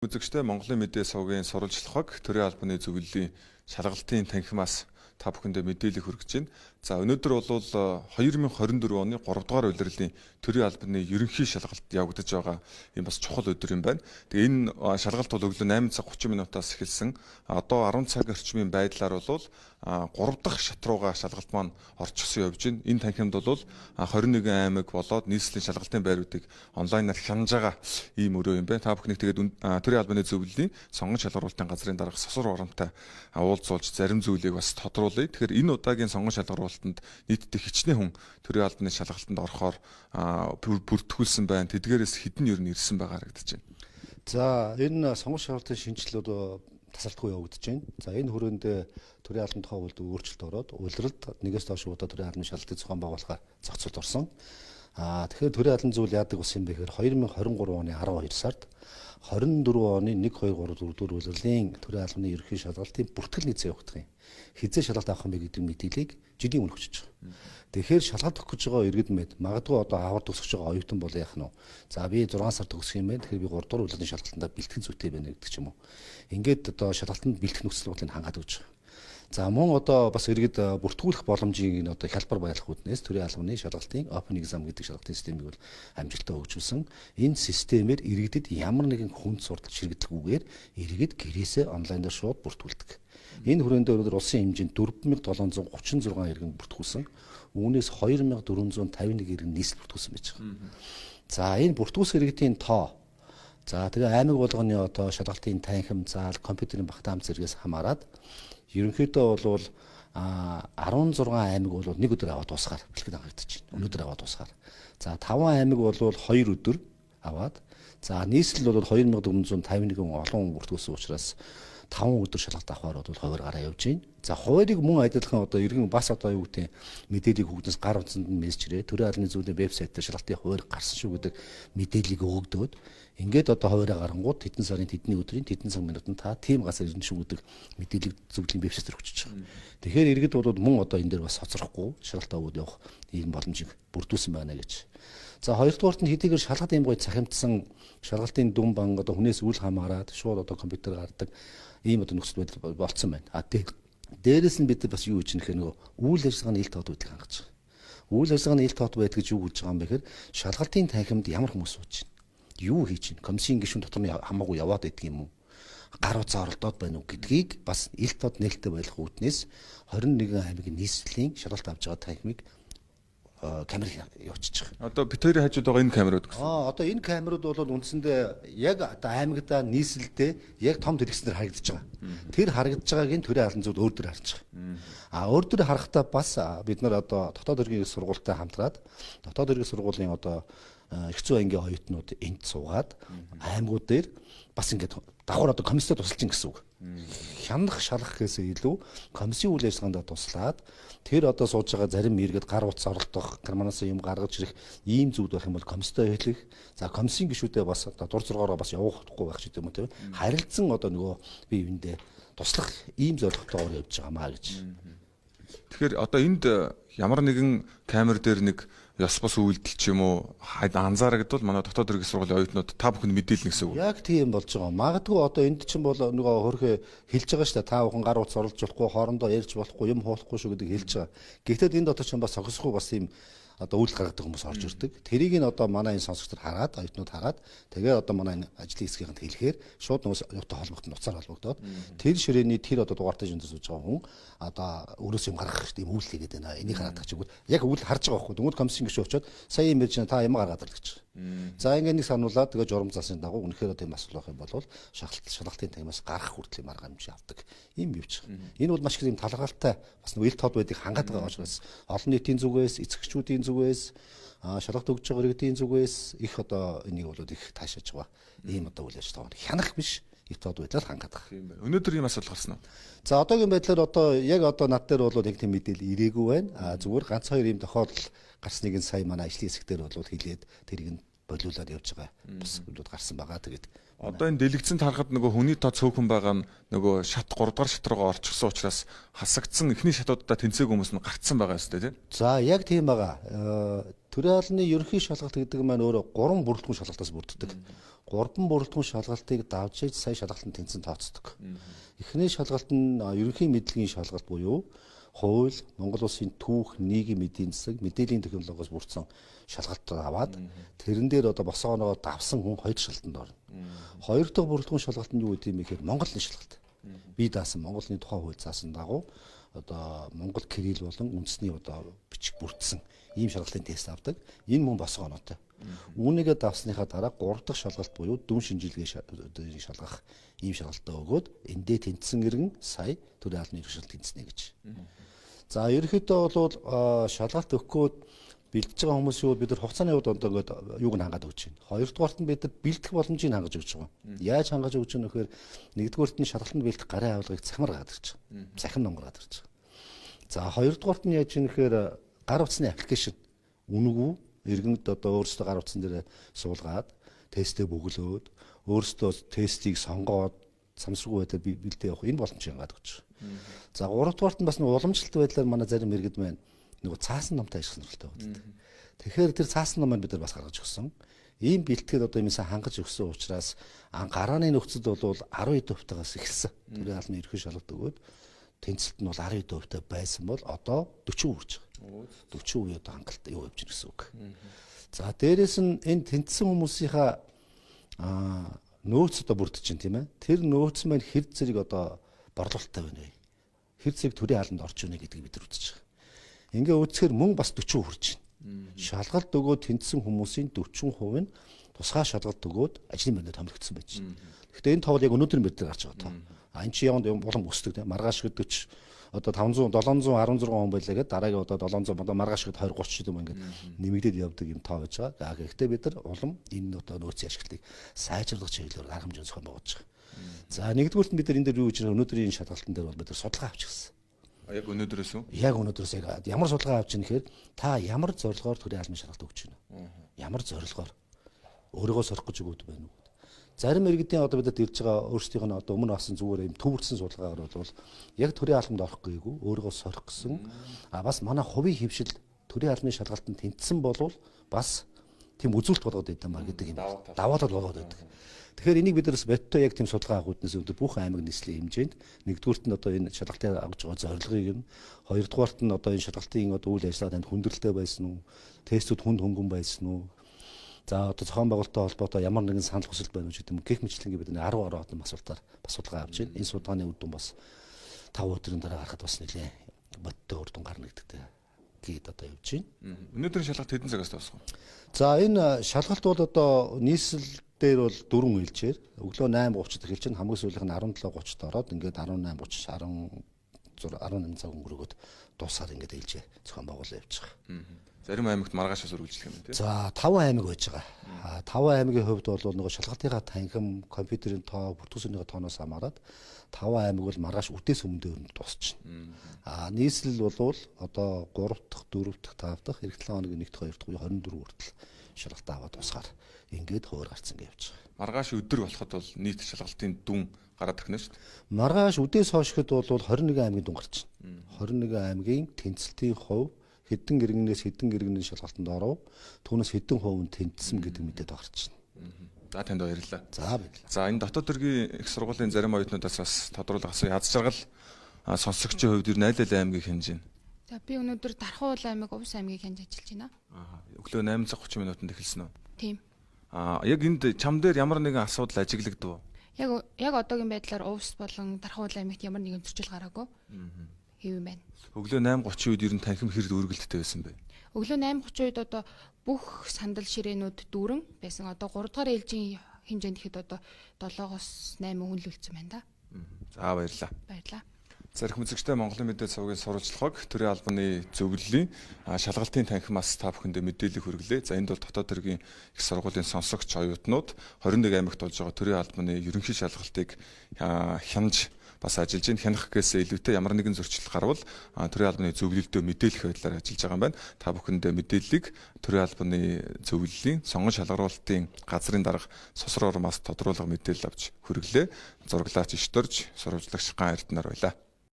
Үзэгчдээ, Монголын мэдээ сувгийн сурвалжлах баг төрийн албаны зөвлөлийн шалгалтын танхимаас та бүхэндээ мэдээлэл хүргэж байна. За, өнөөдөр бол 2024 оны 3 дугаар улирлын төрийн албаны ерөнхий шалгалт явагдаж байгаа юм бас чухал өдөр юм байна. Тэгээ энэ шалгалт бол өглөө 8 цаг 30 минутаас эхэлсэн. Одоо 10 цаг орчмын байдлаар бол 3 дахь шат руугаа шалгалт маань орчихсон явж байна. Энэ танхимд бол 21 аймаг болоод нийслэлийн шалгалтын байруудыг онлайнаар хянаж байгаа ийм өрөө юм байна. Та бүхнийг тэгээд төрийн албаны зөвлөлийн сонгон шалгаруулалтын газрын дарга Сосор Оромтой уулзуулж зарим зүйлийг бас тодруулъя. Тэгэхээр энэ удаагийн сонгон шалгаруулалтанд нийтдээ хичнээн хүн төрийн албаны шалгалтанд орохоор бүртгүүлсэн байна. Тэдгээрээс хэдэн ер нь ирсэн байгаа харагдаж байна. За, энэ сонгон шалгалтын шинжилэлүүд тасралтгүй явагдаж байна. За, энэ хүрээнд төрийн албаны тухай хуульд өөрчлөлт ороод улиралд нэгээс доош удаа төрийн албаны шалгалтыг зохион байгуулахаар зохицолт орсон. Тэгэхээр төрийн албаны зүйл яадаг болсон юм бэ гэхээр 2023 оны 12 сард 24 оны 1 2 3 4 дэх улирлын төрийн албаны ерөнхий шалгалтын бүртгэл нийцээ явагдах юм. Хизээ шалгалт авах юм бэ гэдэг мэдээллийг жилийн өмнө өгч байгаа. Тэгэхээр шалгалт өгөх гэж байгаа иргэд мэд магадгүй одоо авар төгсөж байгаа оюутан бол яах нь вэ? За, би 6 сар төгсөх юм байна. Тэгэхээр би 3 дугаар улирлын шалгалтандаа бэлтгэн зүйтэй байна гэдэг ч юм уу. Ингээд одоо шалгалтанд бэлтгэх нөхцөл байдлыг хангаад өгч байгаа. За, мөн одоо бас иргэд бүртгүүлэх боломжийг нь одоо хялбар байлгах үүднээс төрийн албаны шалгалтын Open Exam гэдэг шалгалтын системийг бол амжилттай хөгжүүлсэн. Энэ системээр иргэдэд ямар нэгэн хүнд сурталч хэрэгдэлгүйгээр иргэд гэрээсээ онлайнаар шууд бүртгүүлдэг. Энэ хүрээнд өнөөдөр улсын хэмжээнд 4736 иргэн бүртгүүлсэн. Үүнээс 2451 иргэн нийслэл бүртгүүлсэн байж байгаа. За, энэ бүртгүүлсэн иргэдийн тоо. За, тэгээ аймаг болгоны одоо шалгалтын танхим, заал, компьютерийн багтаамж зэргээс хамаарат ерөнхийдөө бол 16 аймаг бол нэг өдөр аваад дуусгаар бэлтгэл хангагдаж байна. Өнөөдөр аваад дуусгаар. За, 5 аймаг бол 2 өдөр аваад, за, нийслэл бол 2451 олон хүн бүртгүүлсэн учраас 5 өдөр шалгалт авахар бол хуваар гараа явж байна. За, хуваарийг мөн адилхан одоо иргэн бас одоо юу гэдэг мэдээллийг хөгжнөөс гар утсанд нь мессежрээ төрийн албаны зөвлөлийн вебсайт дээр шалгалтын хуваар гарсан шүү гэдэг мэдээллийг өгөгдөөд, ингээд одоо хуваараа гарангууд тэдэн сарын тэдний өдрийн тэдэн цаг минутанд та тийм газар ирнэ шүү гэдэг мэдээллийг зөвлөлийн вебсайт дээр өгчөж байгаа. Тэгэхээр иргэд бол мөн одоо энэ дээр бас хоцрохгүй шалгалт аваад явах ийм боломжийг бүрдүүлсэн байна гэж. За, хоёрдугаарт нь хэдийгээр шалгалт ийм гоё цахимдсан шалгалтын дүн банг одоо хүнээс үл хамааран шууд одоо компьютер гардаг ийм одоо нөхцөл байдал болцсон байна. А дээрэс нь бид бас юу гэж нэхэр нөгөө үйл ажиллагааны ил тод байдгийг хангаж байгаа. Үйл ажиллагааны ил тод байд гэж юу гэж байгаа юм бэ гэхээр шалгалтын танхимд ямар хүмүүс сууж байна? Юу хийж байна? Комиссийн гишүүн дотор нь хамаагүй яваад байдаг юм уу? Гар утсаа оролдоод байна уу гэдгийг бас ил тод нээлттэй байх үүднээс 21 аймгийн нийслэлийн шалгалт авч байгаа танхимыг камер явуулчих байгаа. Одоо бид хоёрын хажууд байгаа энэ камерууд гэсэн. Одоо энэ камерууд бол үндсэндээ яг одоо аймагдаа, нийслэлдээ яг том дэлгэцнэр харагдаж байгаа. Тэр харагдаж байгааг нь төрийн албан зүйл өөр дөр харж байгаа. Өөр дөр харахтаа бас бид нар одоо дотоод хэргийн сургуультай хамтраад дотоод хэргийн сургуулийн одоо их зүйн ангийн оюутнууд энд суугаад аймагуд дээр бас ингээд давхар одоо комиссод тусалж гин гэсэн үг. Хянах, шалгах гэхээсээ илүү комиссийн үйл ажиллагаанд туслаад тэр одоо сууж байгаа зарим иргэд гар утас оролдох, карманаас юм гаргаж ирэх ийм зүйл байх юм бол комисстой хэлэх. За, комиссийн гишүүдээ бас одоо дур зоргоороо бас явуулахгүй байх ч гэдэг юм уу, тийм. Харилцан одоо нөгөө бие биендээ туслах ийм зорилготойгоор явж байгаа маа гэж. Тэгэхээр одоо энд ямар нэгэн камер дээр нэг ёс бус үйлдэл ч юм уу анзаарагдвал манай дотоод хэргийн сургуулийн оюутнууд та бүхэнд мэдээлнэ гэсэн үг. Яг тийм болж байгаа. Магадгүй одоо энд чинь бол нөгөө хөрхөө хэлж байгаа шүү дээ. Та бүхэн гар утас оруулж болохгүй, хоорондоо ярьж болохгүй, юм хуулахгүй шүү гэдэг хэлж байгаа. Гэхдээ энд одоо чинь бас сохисгүй бас ийм одоо үйлдэл гаргадаг хүмүүс орж ирдэг. Тэрийг нь одоо манай энэ сонсогчдод хараад, оюутнууд хараад, тэгээ одоо манай энэ ажлын хэсгийнхэнд хэлэхээр шууд нөгөө юутай холбогдсон, нуцаар холбогдоод тэр ширээний тэр одоо дугаартай жинд сууж байгаа хүн одоо өөрөөс юм гаргах хэрэгтэй юм үйлдэл хийгээд байна. Энийг хараад тах чигүүд яг үйлдэл харж байгаа байхгүй. Дөнгөж комиссийн гишүүн очиод сая юм ярьж байна, та юм гаргаад ирэл гэж. За, ингээд нэг сануулаад тэгээ журам засын дагуу үнэхээр одоо юм асуулах юм бол шалгалтын танхимаас гарах хүртэл юм арга хэмжээ авдаг. Ийм явж байгаа. Энэ бол маш их юм талархалтай бас нөгөө ил тод байдгийг хангаад байгаа учраас олон нийтийн зүгээс, эцэгчүүдийн зүгээс, шалгалт өгж байгаа иргэдийн зүгээс их одоо энийг бол их таашааж байгаа. Ийм одоо үйл ажиллагаа. Хянах биш, ил тод байдлаар хангаад байгаа. Тийм байна. Өнөөдөр ийм асуудал гарсан уу? За, одоогийн байдлаар одоо яг одоо над дээр бол яг тийм мэдээлэл ирээгүй байна. Зүгээр ганц хоёр ийм тохиолдол гарсныг нь сая манай ажлын хэсэг дээр бол хэлээд тэрийг нь болиулаад явж байгаа. Бас зүйлүүд гарсан байгаа. Тэгээд одоо энэ дэлгэцэнд харахад нөгөө хүний тоо цөөхөн байгаа нь нөгөө шат 3 дугаар шат руугаа орчихсон учраас хасагдсан эхний шатуудаа тэнцээг хүмүүс нь гарцсан байгаа юм шүү дээ, тийм. За, яг тийм байгаа. Төрийн албаны ерөнхий шалгалт гэдэг маань өөрөө 3 бүрэлдэхүүн шалгалтаас бүрддэг. 3 бүрэлдэхүүн шалгалтыг давж иж сая шалгалтанд тэнцэн тооцдог. Эхний шалгалт нь ерөнхий мэдлэгийн шалгалт буюу хууль, Монгол улсын түүх, нийгмийн эдийн засаг, мэдээллийн технологиос бүрдсэн шалгалт аваад тэрэн дээр одоо босгооноо давсан хүн хоёр шалгалтанд орно. Хоёр дахь бүрэлдэхүүн шалгалт нь юу гэдэг юм бэ гэхээр Монголын шалгалт. Би даасан Монголын тухай хууль заасан дагуу одоо Монгол кирилл болон үндэсний одоо бичиг бүрдсэн ийм шалгалтын тест авдаг. Энэ мөн босгооноотой. Үүнийгээ давсныхаа дараа 3 дахь шалгалт буюу дүн шинжилгээ шалгах ийм шалгалтаа өгөөд эндээ тэнцсэн иргэн сая төрийн албаны ерөнхий шалгалт тэнцнэ гэж. За ерөнхийдөө бол шалгалт өгөхөд бэлдэж байгаа хүмүүс юу бид нар хугацааны хувьд одоо ингээд юуг нь хангаад өгч байна. Хоёрдугаарт нь бид нар бэлдэх боломжийг хангаж өгч байгаа. Яаж хангаж өгч байгаа нөхөр нэгдүгээрт нь шалгалтанд бэлдэх гарын авилгыг цахимар гаргаад ирж байгаа. Цахим ном гаргаад ирж байгаа. За хоёрдугаарт нь яаж юм нэхэр гар утасны аппликейшн үнэгүй иргэнд одоо өөрсдөө гар утсан дээр суулгаад тестээ бөглөөд өөрсдөө тестийг сонгоод самсргүй байдлаар бэлдээ явах энэ боломжийг хангаад өгч байгаа. За гуравдугаарт нь бас нэг уламжлалт байдлаар манай зарим иргэд маань нөгөө цаасан номтой ажиллах сонирхолтой байдаг. Тэгэхээр тэр цаасан номыг бид нар бас гаргаж өгсөн. Ийм бэлтгэл одоо юмсаа хангаж өгсөн учраас гарааны нөхцөлд бол 12%-тайгаас эхэлсэн. Төрийн албаны ерөнхий шалгалт өгөөд тэнцэлт нь бол 12% байсан бол одоо 40% хүрч байгаа. 40% одоо хангалт юу явж гин гэсэн үг. За дээрэс нь энэ тэнцсэн хүмүүсийнхаа нөөц одоо бүрдэж чинь тийм ээ. Тэр нөөц маань хэр зэрэг одоо борлуулалттай байна вэ? Хэр зэрэг төрийн албанд орж байна гэдгийг бид нар үзэж байгаа. Ингээ үзэхээр мөн бас 40% хүрч байна. Шалгалт өгөөд тэнцсэн хүмүүсийн 40% нь тусгай шалгалт өгөөд ажлын байранд томилогдсон байж байна. Гэхдээ энэ тоол яг өнөөдөр бид нар гарч байгаа тоо. А энэ чи яванд улам өсдөг тийм. Маргааш гэдэг чи одоо 500 716 хүн байлаа гэдэг дараагийн одоо 700 одоо маргааш гэхэд 20 30 гэдэг юм ингээд нэмэгдээд явдаг юм тоо байж байгаа. Гэхдээ бид нар улам энэ одоо нөөцийн ашиглалтыг сайжруулах чиглэлээр арга хэмжээ зохион байгуулж байгаа. За нэгдүгüүрт бид нар энэ дээр юу гэж өнөөдрийн энэ шалгалтын дээр бол бид нар судалгаа авч гисэн. Яг өнөөдрөөс үү? Яг өнөөдрөөс яг ямар судалгаа авч ийн гэхээр та ямар зорилгоор төрийн албаны шалгалт өгч байна вэ? Ямар зорилгоор? Өөрийгөө сорих гэж өгөөд байна уу? Зарим иргэдийн одоо бидэд ирж байгаа өөрсдийнх нь одоо өмнө авсан зүгээр юм төвөрсөн судалгаагаар бол яг төрийн албанд орох гээгүй өөрийгөө сорих гэсэн. А бас манай хувийн хөвшил төрийн албаны шалгалтанд тэнцсэн болвол бас тийм үзүүлэлт болгоод байд юм а гэдэг юм. Даваа тал болгоод байдаг. Тэгэхээр энийг бид нараас бодтой яг тийм судалгаа авах үүднээс өндөр бүх аймаг нийслэлийн хэмжээнд нэгдүгüүрт нь одоо энэ шалгалтыг авч байгаа зорилгыг нь, хоёрдугаарт нь одоо энэ шалгалтын одоо үйл ажиллагаа танд хүндрэлтэй байсан уу, тестүүд хүнд хөнгөн байсан уу, за одоо зохион байгуулалттай холбоотой ямар нэгэн санал хүсэл байна уу гэдэг юм гэх мэтлэнгээ бид 10 гаруй одон асуултаар бас судалгаа авч байна. Энэ судалгааны үр дүн бас 5 өдрийн дараа гарахад бас нэлээ бодтой үр дүн гарна гэдэгтэй гээд одоо явж байна. Өнөөдрийн шалгалт хэдэн цагаас дуусах вэ? За энэ шалгалт бол одоо нийслэл дээр бол 4 ээлжээр өглөө 8:30-д эхэлж байна. Хамгийн сүүлийнх нь 17:30-д ороод ингээд 18:30 16 18 цаг өнгөрөөгөөд дуусаад ингээд ээлжээ зохион байгуулалт явж байгаа. Зарим аймагт маргаашаас үргэлжлэх юм тийм. За 5 аймаг байж байгаа. 5 аймгийн хувьд бол нөгөө шалгалтынхаа танхим, компьютерийн тоо, бүртгэл тооноос хамаарат 5 аймаг бол маргааш үдээс өмнө дээр дуусчихна. Нийслэл бол одоо 3 дахь, 4 дахь, 5 дахь, эх 7 хоногийн 1 дахь, 2 дахь үе 24 хүртэл шалгалтаа аваад дуусгаар ингээд хуур гарцсан гэж явж байгаа. Маргааш өдөр болоход бол нийт шалгалтын дүн гараад ирнэ шүү дээ. Маргааш үдээс хойшхэд бол 21 аймгийн дүн гарч байна. 21 аймгийн тэнцэлтийн хувь хэдэн иргэнээс хэдэн иргэний шалгалтанд оров, түүнээс хэдэн хувь нь тэнцсэн гэдэг мэдээд гарч байна. За танд баярлалаа. За баярлалаа. За энэ дотоод хэргийн их сургуулийн зарим оюутнуудаас бас тодруулах асуу яз жаргал сонсогчийн хувьд ер нь аль аль аймгийг хянаж байна? За би өнөөдөр Дархан уул аймаг, Увс аймгийг хянаж ажиллаж байна. Аа. Өглөө 8:30 минутанд эхэлсэн үү? Тийм. Аа яг энд чам дээр ямар нэгэн асуудал ажиглагдав уу? Яг одоогийн байдлаар Увс болон Дархан уул аймагт ямар нэгэн зөрчил гараагүй. Хэв юм байна. Өглөө 8:30 үед ер нь танхим хэрэг үргэлжтэй байсан бэ? Өглөө 8:30 үед одоо бүх сандал ширээнүүд дүүрэн байсан. Одоо 3 дугаар ээлжийн хэмжээнд ихэд одоо 7-оос 8 хүнлүүлсэн байна да. За баярлалаа. Баярлалаа. Зарих үзэгчтэй Монголын мэдээ сувгийн сурвалжлагыг төрийн албаны зөвлөлийн шалгалтын танхимаас та бүхэндээ мэдээлэл хүргэлээ. За энд бол дотоод хэргийн их сургуулийн сонсогч оюутнууд 21 аймагт болж байгаа төрийн албаны ерөнхий шалгалтыг хянаж бас ажиллаж байна. Хянах гэхээс илүүтэй ямар нэгэн зөрчил гарвал төрийн албаны зөвлөлдөө мэдээлэх байдлаар ажиллаж байгаа юм байна. Та бүхэндээ мэдээллийг төрийн албаны зөвлөлийн сонгон шалгаруулалтын газрын дарга Сосроо Ормоос тодруулга мэдээлэл авч хүргэлээ. Зураглаач Ишторж, сурвалжлагч Ган Эрдэнээр байлаа.